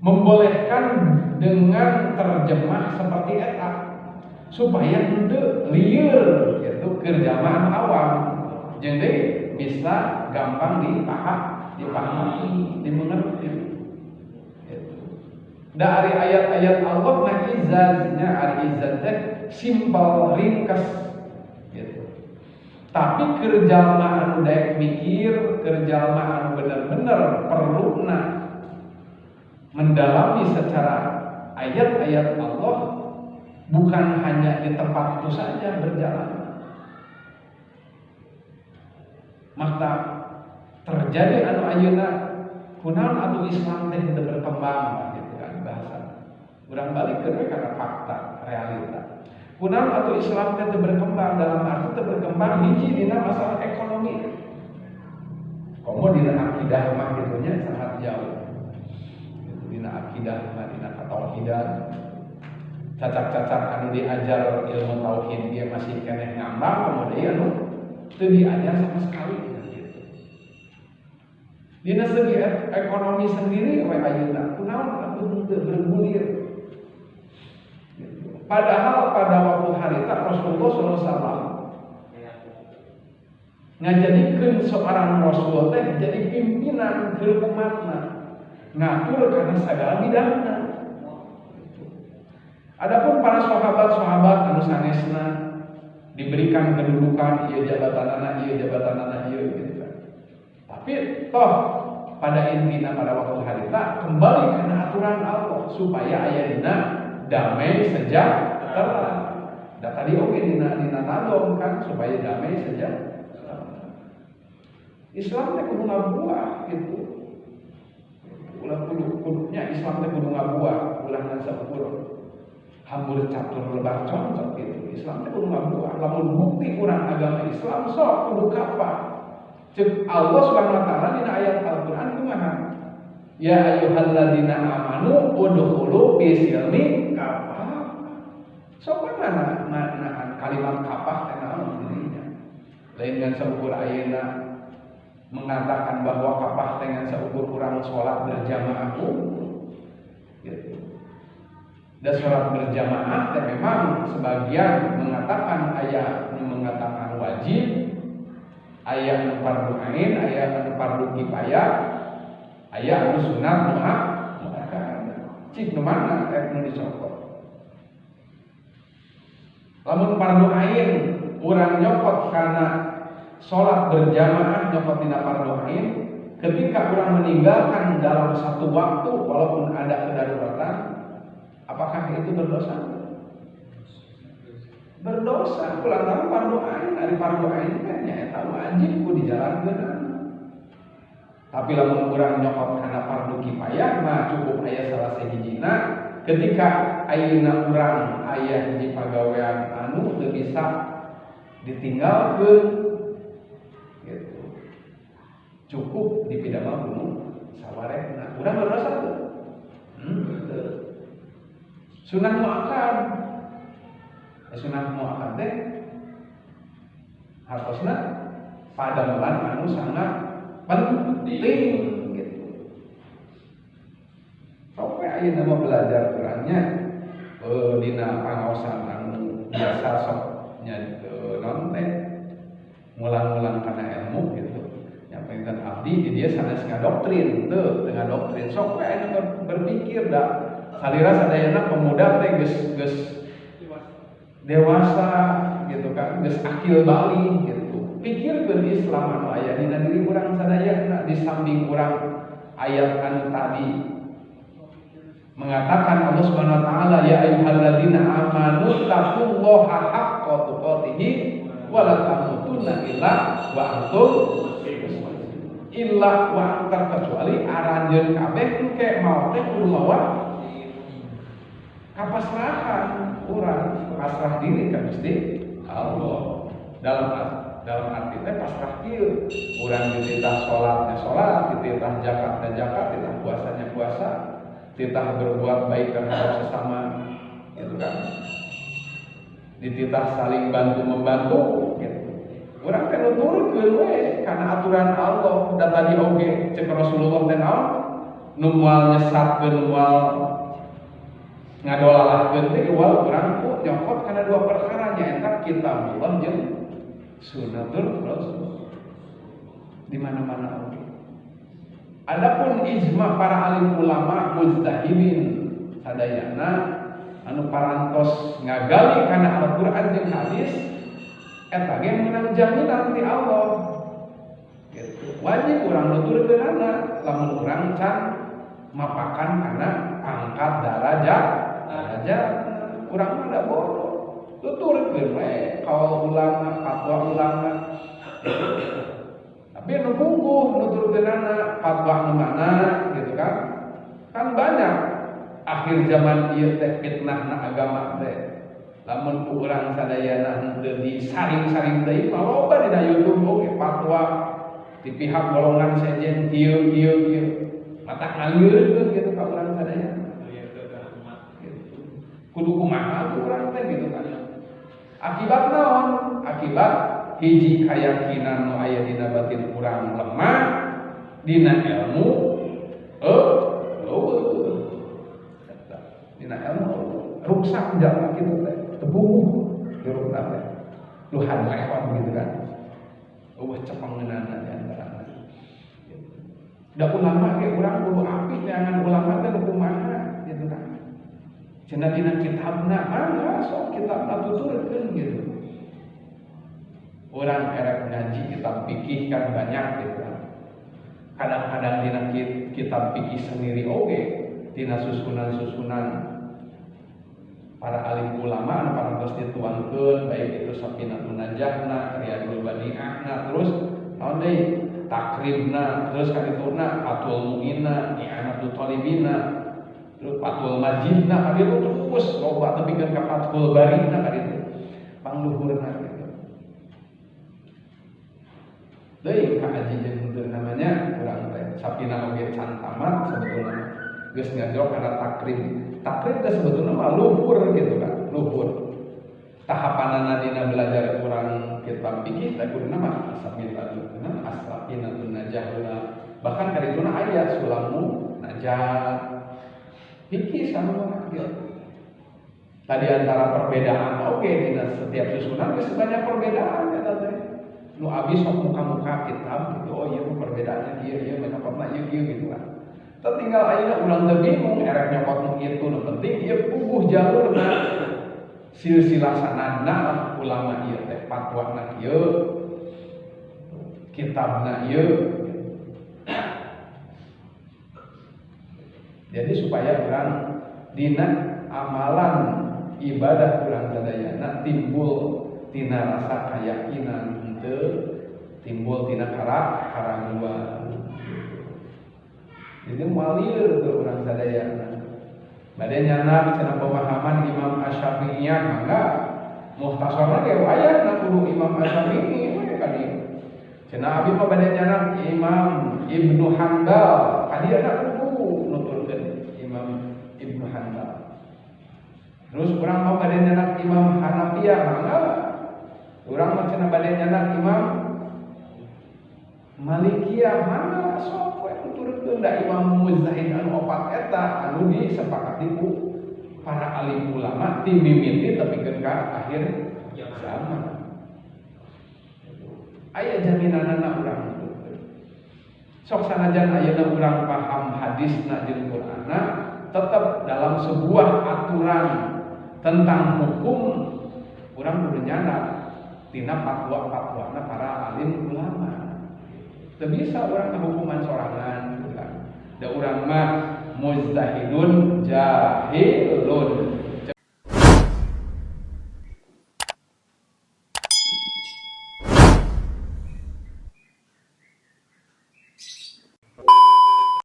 Membolehkan dengan terjemah seperti eta supaya henteu lieur gitu keur jalma awam. Jeung deui bisa gampang dipahami, dimengerti. Gitu. Dari ayat-ayat Allah mah izaznya, ari izaz teh simpel, ringkes gitu. Tapi keur jalma anu daek mikir, keur jalma anu bener-bener perluna mendalami secara ayat-ayat Allah, bukan hanya di tempat itu saja berjalan. Maka terjadi anu ayeuna kunaon atuh Islam teh teu berkembang gitu kan bahasa. Urang balikeun we kana fakta realita. Kunaon atuh Islam teh teu berkembang, dalam arti teu berkembang hiji dina masalah ekonomi. Komo dina akidah mah gitunya sangat jauh. Gitu, dina akidah mah dina katauhidan. Cacak-cacak anu diajar ilmu tauhid dia masih keneh ngambang, komo deui anu teu diajar sama sekali gitu. Dina segi ekonomi sendiri we ayeuna kunaon atuh teu bergulir. Gitu. Padahal pada waktu harita Rasulullah sallallahu alaihi wasallam ngajadikeun seorang rasul teh jadi pimpinan keur umatna, ngatur kana sagala bidangna. Adapun para sahabat-sahabat anu sanesna diberikan kedudukan, ieu jabatanana, ieu jabatanana, ieu gitu kan. Tapi toh pada intina pada waktu harita kembali karena aturan Allah supaya aya dina damai sejahtera. Da tadi oge dina nalom kan supaya damai sejahtera. Islam teh kudu ngabuah gitu. Ulah kudu kudunya Islam teh kudu ngabuah, ulah ngan saukur hambur catur lebar concot gitu. Islam teh kudu ngabuah. Lamun bukti urang agama Islam sok kudu kapah. Cek Allah Subhanahu wa taala dina ayat Al-Qur'an kumaha? Ya ayyuhalladzina amanu udkhulu fi silmi kafah. Sok mana maknaan kalimat kafah teh naon dirinya? Lain ngan saukur ayeuna mengatakan bahwa kafah teh ngan saukur urang salat berjamaah gitu. Dan sholat berjamaah teh memang sebagian mengatakan aya nu mengatakan wajib, aya nu fardu ain, aya nu fardu kifayah, aya nu sunat muakkad. Cik nu mana rek nu dicokot? Lamun fardu ain urang nyokot karena sholat berjamaah nyokot dina fardu ain, ketika urang meninggalkan dalam satu waktu walaupun ada kedaruratan, apakah itu berdosa? Berdosa. Kulantaran fardu ain, ari fardu ain teh nyaeta wajib ku dijalankeun. Tapi lamun urang nyokot kana fardu kifayah mah cukup aya salah sahijina, ketika ayeuna urang aya hiji pagawean anu teu bisa ditinggalkeun gitu. Cukup dipidamel ku sawarehna. Urang berdosa teu? Teu. Sunah muakkad. Sunah muakkad teh hartosna padamelan anu sangat penting gitu. Sok we ayeuna mah belajar urangnya dina pangaosan anu biasa sok nya naon teh ngulang-ngulang kana ilmu gitu. Yang penting abdi di dia sanes ngadoktrin teu, teu ngadoktrin sok we ayeuna berpikir da salira sadayana pemuda teh geus dewasa gitu kan, geus akil balig gitu. Pikirkeun Islam anu aya dina diri urang sadayana, di samping urang ayat anu tadi mengatakan Allah Subhanahu wa taala ya ayyuhalladzina amanu taqullaha haqqa tuqatih wa la tamutunna illa wa antum illa wa antar kecuali aranjeun kabeh engke maot teh kudu mawa kapasrahan urang, pasrah diri ka Gusti Allah. Dalam arti teh pasrah kieu, urang dititah salatnya salat, dititah zakatnya zakat, dititah puasanya puasa, titah berbuat baik terhadap sesama gitu kan. Dititah saling bantu membantu gitu. Urang teh nuturkeun we kana aturan Allah. Da tadi oge cek Rasulullah teh naon? Nu moal nyesatkeun moal ngadolalahkeun teh iwal urang ku nyokot kana dua perkara nyaeta kitabullah jeung sunnatul rasul. Di mana-mana oge. Adapun ijma para alim ulama mujtahidin sadayana anu parantos ngagali kana Al-Qur'an jeung hadis eta ge meunang jaminan ti Allah. Gitu. Wajib urang nuturkeunana lamun urang can mapakan kana pangkat darajat urang mah da bodoh. Tuturkeun we kaul ulama, fatwa ulama. Tapi nu puguh nuturkeunana fatwa nu mana gitu kan. Kan banyak akhir zaman ieu teh fitnahna agama teh. Lamun ku urang sadayana henteu disaring-saring deui mah loba dina YouTube oge fatwa di pihak golongan sejen kieu kieu kieu. Mata ngalieurkeun gitu ka urang sadayana. Gitu. Kudu kumaha ku urang teh gitu kan. Akibat naon? Akibat hiji kayakinan nu aya dina batin urang lemah dina ilmu eueuh. Dina ilmu ruksak jalma kitu teh, tebuh hirupna teh. Luhan lehon gitu kan. Eueuh cepengeunana di antarana. Da ulama ge urang kudu apik neangan ulama teh nu kumaha gitu kan. Cenah dina kitabna mangga sok kitabna tuturkeun gitu. Orang erek ngaji kitab fikih kan banyak gitu kan. Kadang-kadang dina kitab fikih sendiri oge dina susunan-susunan para alim ulama anu parantos dituangkeun baik itu Safinatun Najahna, Riyadul Badi'ahna, terus naon deui Takribna, terus kadituna Fathul Mu'inna, I'anatul Talibina, terus Fathul Majidna kaditu terus loba tepikeun ka Fathul Barina kaditu pangluhurna gitu. Deui ka aji jeung henteu namanya urang teh Sapina oge can tamat sebetulna geus ngajok kana takrib. Takrib teh sebetulna mah luhur gitu kan, luhur. Tahapanana dina belajar urang kitab fikih teh kuduna mah Safinatun Najah heula. Bahkan kadituna aya Sulamu Najah. Fikih sama gitu. Tadi antara perbedaan oge dina setiap susunan geus banyak perbedaan eta teh. Nu abi sok muka-muka kitab gitu, oh iya perbedaannya ieu ieu menyokotna ieu ieu gitu kan. Tinggal ayeuna urang teu bingung erek nyokot nu itu nu penting ieu puguh jalurna silsilah sanadna ulama ieu teh fatwana ieu kitabna ieu. Jadi supaya urang dina amalan ibadah urang sadayana timbul tina rasa keyakinan henteu timbul tina karaguan. Jadi mualir tuh urang sadayana. Bade nyana cenah pemahaman Imam Asy-Syafi'iyah mangga muhtasarna ge wayahna kudu Imam Asy-Syafi'i we ka dieu. Cenah abi mah bade nyana Imam Ibnu Hanbal ka dieu kudu nuturkeun Imam Ibnu Hanbal. Terus urang mah bade nyana Imam Hanafiyah mangga urang mah cenah bade nyana Imam Malikiyah mangga sok we nuturkeun da Imam Mujtahid anu opat eta anu disepakati ku para alim ulama ti mimiti tepikeun ka akhir zaman. Aya jaminanana urang nuturkeun. Sok sanajan ayeuna urang paham hadisna jeung Qur'anna tetep dalam sebuah aturan tentang hukum urang kudu nyandak tina fatwa-fatwana para alim ulama. Teu bisa urang hukuman sorangan gitu kan. Da urang mah mujtahidun jahilun.